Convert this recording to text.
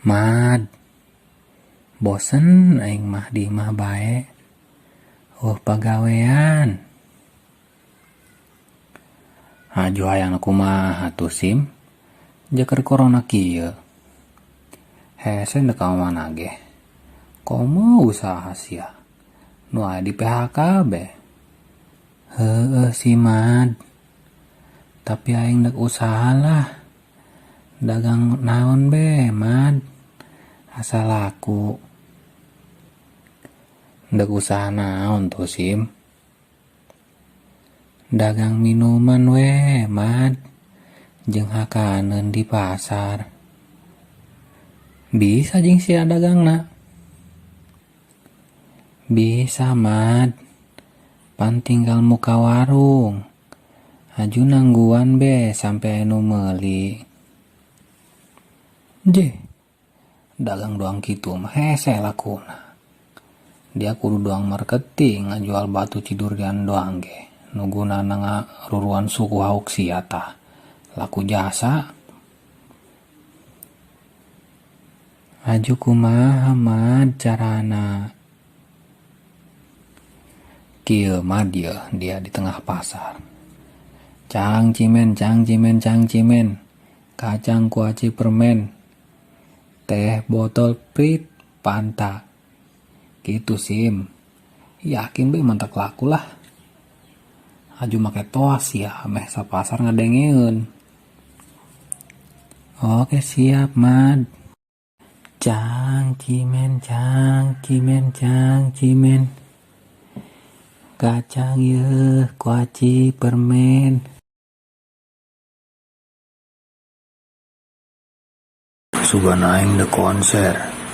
Mad, bosen aing mah di imah bae. Euweuh pagawean. Aju hayangna kumaha tuh Sim, jeung corona kieu. Hese dek ka mana ge. Komo usaha sia. Nu aya di PHK be. Heueuh si Mad. Tapi aing dek usaha lah. Dagang naon be, Mad. Asal laku. Dek usaha naon tuh Sim? Dagang minuman we, Mad. Jeung hakaneun di pasar. Bisa jeung sia dagangna. Bisa, Mad. Pan tinggal muka warung. Aju nangguan be sampai anu meuli. Jeh, dagang doang kitu mah hese lakuna. Dia kudu doang marketing ngajual batu cidurian doang ge. Nu gunana ngaruruan suku hauk sia tah. Laku jasa. Aju kumaha Mad carana? Kieu Mad yeuh dia di tengah pasar. Cang cimen, cang cimen, cang cimen. Kacang kuaci permen. Teh botol prit Fanta. Gitu Sim. Yakin be mantak laku lah. Aju make toas ya meh sapasar ngadengeun. Oke siap Mad. Cang cimen, cang cimen, cang cimen. Kacang yeuh kuaci permen. Sugan aing dek konser.